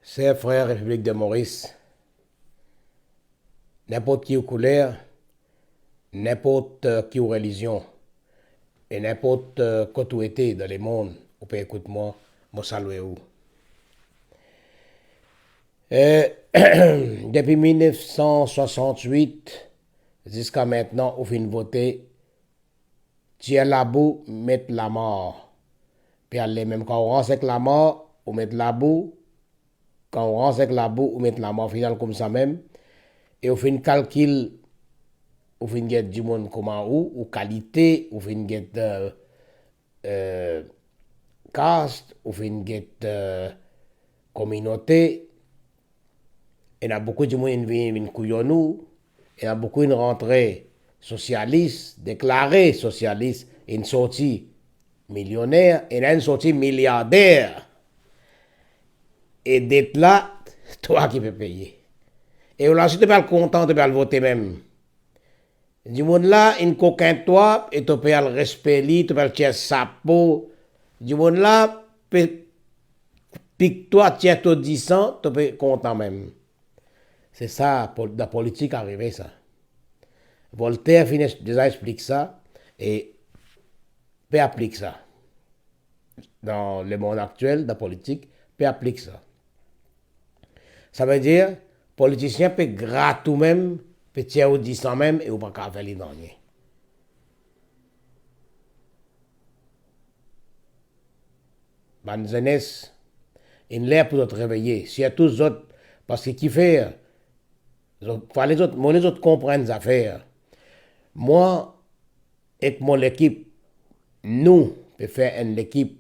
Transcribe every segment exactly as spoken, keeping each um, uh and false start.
Ser frer Repiblik de Moris, ninport ki ou kouler, ninport, eh, ki ou relizion, e ninport, eh, kot ou ete dan lemond, ou pe ekout mwa, mo salwe ou. Eh, depi mil nef san swasant-wit ziska mintnan, ou finn vote tir labou, met lamar. Pe ale mem. Kan ou rans ek lamar, ou met labou. Kan ou rans ek labou, ou met lamar. Final koumsa mem. E ou finn kalkil, ou finn get dimoun kouma ou, ou kalite, ou finn get, eh, eh, kast, ou finn get, eh, kominote. Ena boukou dimoun inn vini, vinn kouyonn ou. Ena boukou inn rantre sosialis, deklare sosialis, inn sorti milioner, ena inn sorti miliarder. E det la, twa ki pe peye. E ou la si to pe al kontan, to pe al vote mem. Dimoun la inn kokin twa, e to pe al respe li, to pe al tir sapo. Dimoun la pe pik twa, tir to disan, to pe kontan mem. Se sa, pol-, dan politik arive sa. Voltaire finn es-, deza explik sa, e pe aplik sa. Dan lemond aktiel, dan politik, pe aplik sa. Savedir, politisien pe grat ou mem, pe tir ou disan mem, e ou pa kapav fer li nanye. Bann zenes, inn ler pou zot reveye, sirtou zot, parski kifer, zot, fale zot, mo le zot konpran zafer. Mwa ek mo lekip, nou pe fer enn lekip,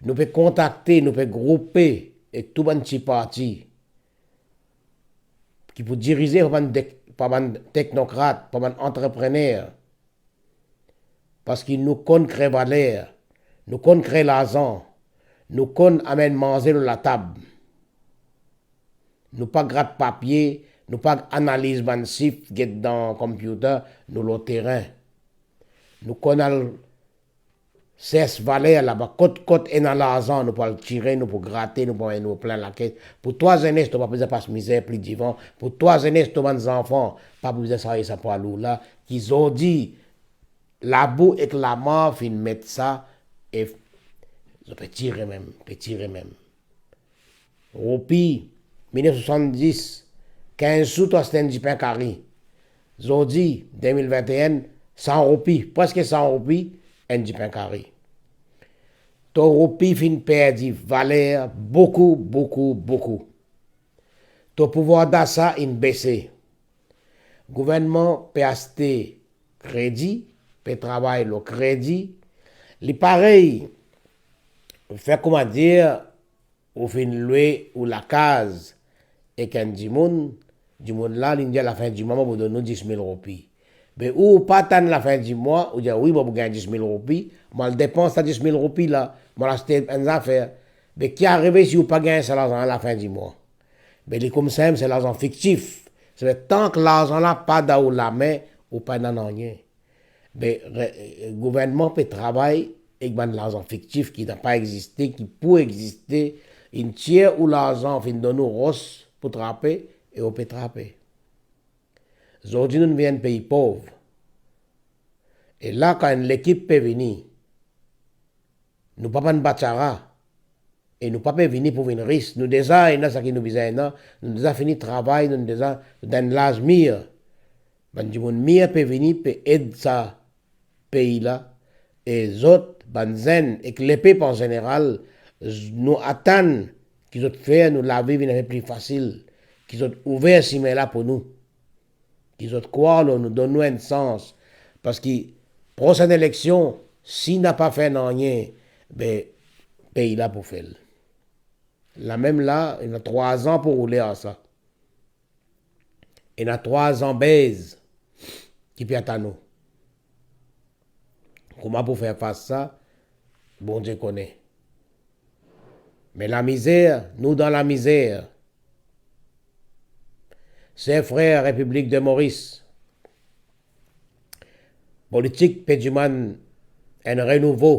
nou pe kontakte, nou pe groupe ek tou bann ti parti ki pou dirize par bann dek-, par bann teknokrat, par bann antreprener. Parski nou konn kre valer, nou konn kre larzan, nou konn amenn manze lor latab. Nou pa grat papie, nou pa analiz bann sif, get dan computer, nou lor terin. Nou konn al sers valer laba, kot, kot ena larzan, nou pou al tire, nou pou grate, nou pou amenn nou plin lakes. Pou twa zenes, to pa pou bizin pas mizer pli divan. Pou twa zenes, to bann zanfan, pa pou bizin sarye sa pwa lour la, ki zordi, labou ek lamar finn met sa, e zot pe tire mem, pe tire mem. Roupi, mil nef san swasanndis, kinz sou to aste enn dipin kari. Zordi, de mil vinte-enn, san roupi, preske san roupi, enn dipin kari. To roupi finn perdi valer boukou, boukou, boukou. To pouvwar dasa inn bese. Gouvernman pe aste kredi, pe travay lor kredi. Li parey, fer koumadir, ou finn lwe ou lakaz ek enn dimoun, dimoun la, li'nn dir, "Lafin di mwa, mo pou donn ou dis mil roupi." Be ou, ou pa atann lafin di mwa, ou dir, "Wi, mo pou gagn dis mil roupi, mo al depans sa dis mil roupi la, mo al aste enn zafer." Be ki arive si ou pa gagn sa larzan la lafin di mwa? Be li koumsa mem, se larzan fiktif. Savedir, tank larzan la pa dan ou lame, ou pa ena nanye. Be, re-, gouvernman pe travay ek bann larzan fiktif ki napa egziste, ki pou egziste, inn tir ou larzan, finn donn ou ros pou trape, e ou pe trape. Zordi nou vinn pei pov. E la, kan enn lekip pe vini, nou pa bann batara, e nou pa pe vini pou vinn ris. Nou deza ena seki nou bizin ena, nou deza fini travay, nou deza dan enn laz mir. Bann dimoun mir pe vini, pe ed sa pei la, e zot, bann zenn ek lepep an zeneral, z-, nou atann ki zot fer nou lavi vinn enpe pli fasil, ki zot ouver sime la pou nou. Ki zot krwar lor nou, donn nou enn sans. Parski prosenn eleksion, si napa fer nanye, be, pei la pou fel. Lamem la, ena trwa-z-an pou roule ar sa. Ena trwa-z-an bez ki pe atann nou. Kouma pou fer fas sa, Bondie kone. Me lamizer, nou dan lamizer. Ser frer Repiblik de Moris, politik pe dimann enn renouvo.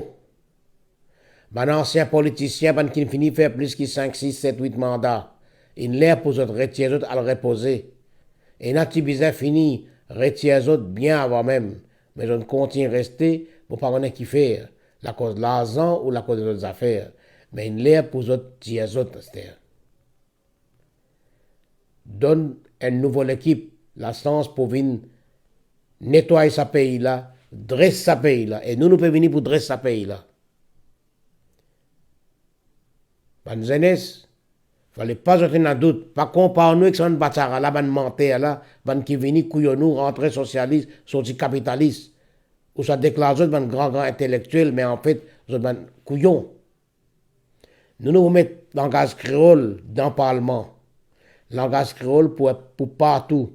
Bann ansien politisien, bann ki fini fer plis ki sink, sis, set, wit manda, Inn ler pou zot retir zot al repoze. Ena ti bizin fini retir zot bien avan mem, me zot kontign reste, mo pa kone kifer, lakoz larzan ou lakoz lezot zafer, me inn ler pou zot tir zot aster. Donn enn nouvo lekip lasans pou vinn netway sa pei la, dres sa pei la, e nou, nou pe vini pou dres sa pei la. Bann zenes, fale pa zot ena dout, pa konpar nou ek sa bann batara la, bann manter la, bann ki vini kouyon nou, rantre sosialis, sorti kapitalis, ouswa deklar zot bann gran, gran intelektiel, me anfet, zot bann kouyon. Nou, nou pou met langaz kreol dan parlman. Langaz kreol pou, pou partou.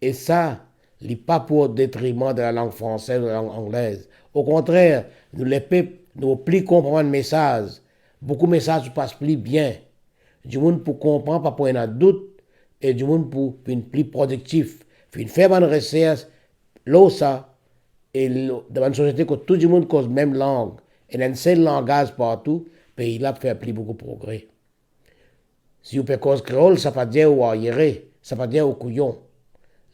E sa, li pa pou detriman de lalang fransez ou lalang anglez. Okontrer, nou lepep, nou pli konpran bann mesaz. Boukou mesaz pou pas pli bien. Dimoun pou konpran, pa pou ena dout, e dimoun pou vinn pli prodiktif. Vinn fer bann resers lor sa, e lo-, dan bann sosiete kot tou dimoun koz mem lang, ena enn sel langaz partou, pei la pou fer pli boukou progre. Si ou pe koz kreol, sa pa dir ou aryere, sa pa dir ou kouyon.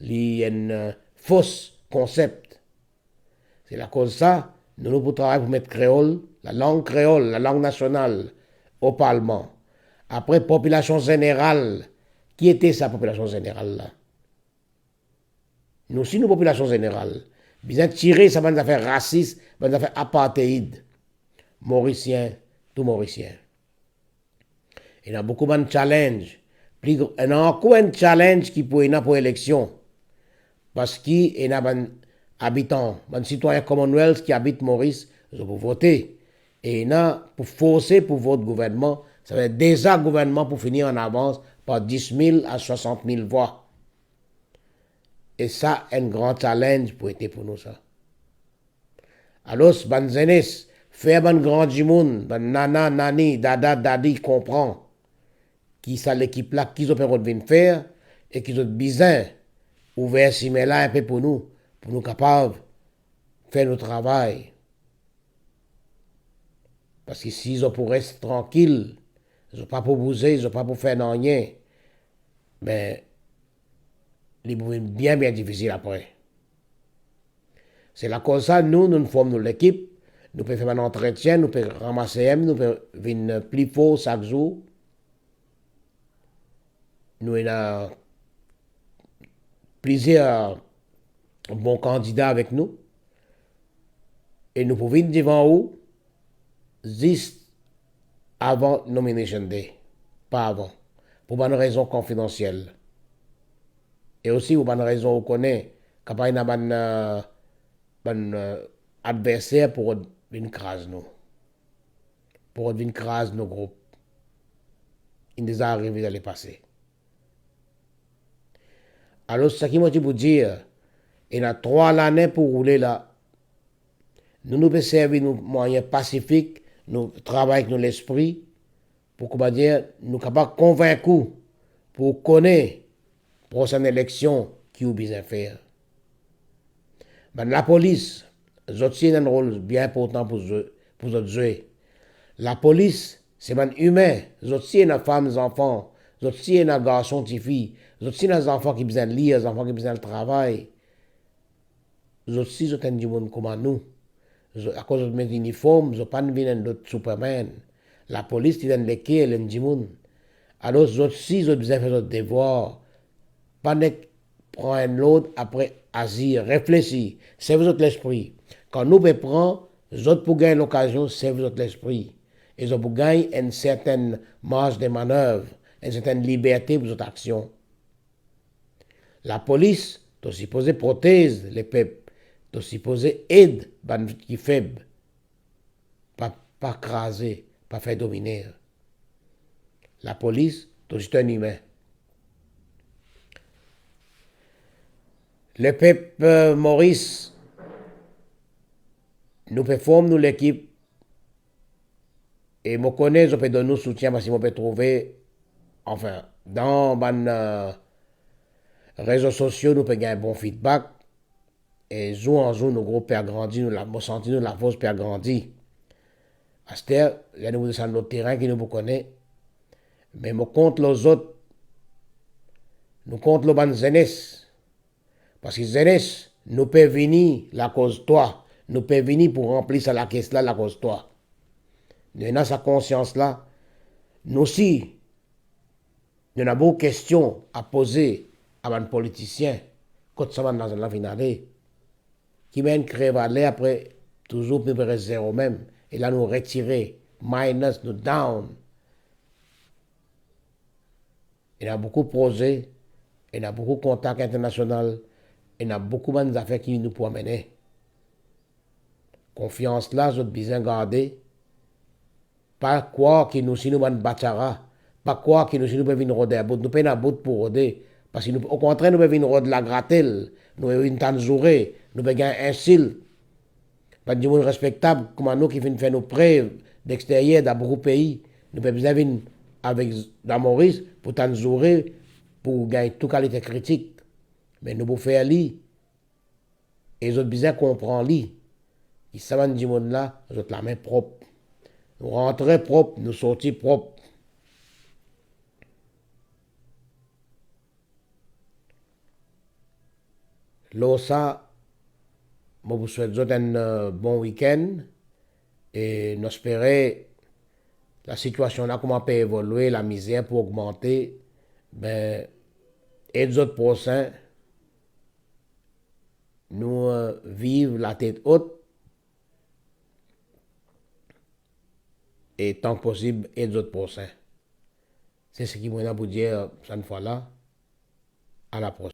Li enn, eh, fos konsep. Se lakoz sa, nou, nou pou travay pou met kreol, lalang kreol, lalang nasional, o parlman. Apre, popilasion zeneral, ki ete sa popilasion zeneral la? Nou osi, nou popilasion zeneral, bizin tire sa bann zafer rasis, bann zafer apartheid. Morisien, tou Morisien. Ena boukou bann challenge. Pli gr-, ena ankor enn challenge ki pou ena pou eleksion. Parski ena bann abitan, bann sitwayin Commonwealth ki abit Moris, zot pou vote. E ena pou forse pou vot gouvernman, savedir deza gouvernman pou fini an avans par dis mil a swasant mil vwa. E sa, enn gran challenge pou ete pou nou sa. Alor, bann zenes, fer bann gran dimoun, bann nana, nani, dada, dadi konpran ki sa lekip la, ki zot pe rod vinn fer, e ki zot bizin ouver sime la inpe pou nou, pou nou kapav fer nou travay. Parski si zot pou res trankil, zot pa pou bouze, zot pa pou fer nanye, me li pou vinn bien, bien difisil apre. Se lakoz sa, nou, nou form nou lekip, nou pe fer bann antretien, nou pe ranmas M, nou pe vinn pli for sak zour. Nou ena plizier bon kandida avek nou. E nou pou vinn devan ou zis avan nomination day, pa avan, pou bann rezon konfidansiel. E osi pou bann rezon ou kone, kapav ena bann, eh, bann, eh, adverser pou rod vinn kraz nou. Pou rod vinn kraz nou group. Inn deza arive dan lepase. Alor, seki mo ti pou dir, ena trwa lane pou roule la. Nou, nou pe servi nou mwayin pasifik, nou travay ek nou lespri, pou, koumadir, nou kapav konvink ou, pou kone prosenn eleksion ki ou bizin fer. Bann lapolis, zot osi ena enn rol bien inportan pou zwe, pou zot zwe. Lapolis, se bann imin, zot osi ena fam, zanfan, zot osi ena garson, tifi, zot osi ena zanfan ki bizin lir, zanfan ki bizin al travay. Zot osi, zot enn dimoun kouma nou. Zot, akoz zot met iniform, zot pa vinn enn lot Superman. Lapolis, li enn leker, li enn dimoun. Alor, zot osi, zot bizin fer zot devwar. Pa nek pran enn lord, apre azir, reflesi, servi zot lespri. Kan nou pe pran, zot pou gagn lokazion servi zot lespri. E zot pou gagn enn sertenn marj de manev, enn sertenn liberte pou zot aksion. Lapolis, to sipoze protez lepep, to sipoze ed bann ki feb. Pa, pa kraze, pa fer dominer. Lapolis, to zis enn imin. Lepep, eh, Moris, nou pe form nou lekip, e mo kone zot pe donn nou soutien, parski mo pe trouve, anfin, dan bann, eh, rezo sosio, nou pe gagn bon feedback. E zour an zour, nou group pe agrandi, nou la-, mo santi nou lafors pe agrandi. Aster, ler nou pou desann lor terin ki nou pou kone, Me mo kont lor zot, nou kont lor bann zenes. Parski zenes, nou pe vini lakoz twa, nou pe vini pou ranpli sa lakes la lakoz twa. Nou ena sa konsians la, nou si nou ena boukou kestion a poze a bann politisien, kot sa bann larzan la finn ale? Ki bann krev ale apre, touzour nou pe res zero mem, e la nou retire, minus, nou down. Ena boukou proze, ena boukou kontak internasional, ena boukou bann zafer ki nou pou amene. Konfians la, zot bizin garde. Pa krwar ki nou si nou bann batara, pa krwar ki nou si nou pe vinn rod enn bout, nou pena bout pou rode, parski nou, okontrer, nou pe vinn rod lagratel, nou pe vinn tann zoure, nou pe gagn insilt. Bann dimoun respektab kouma nou ki finn fer nou prev dexteryer dan boukou pei, nou pe bizin vinn avek dan Moris pou tann zoure, pou gagn tou kalite kritik. Me nou pou fer li, e zot bizin konpran li, ki sa bann dimoun la, zot lame prop. Nou rantre prop, nou sorti prop. Lor sa, mo pou swet zot enn, eh, bon wikenn, e nou espere lasitiasion la kouma pe evolye, lamizer pou ogmante, be, ed zot prosin, nou, eh, viv latet ot, e tan ki posib, ed zot prosin. Se seki mo ena pou dir, eh, sa enn fwa la. A la prosin.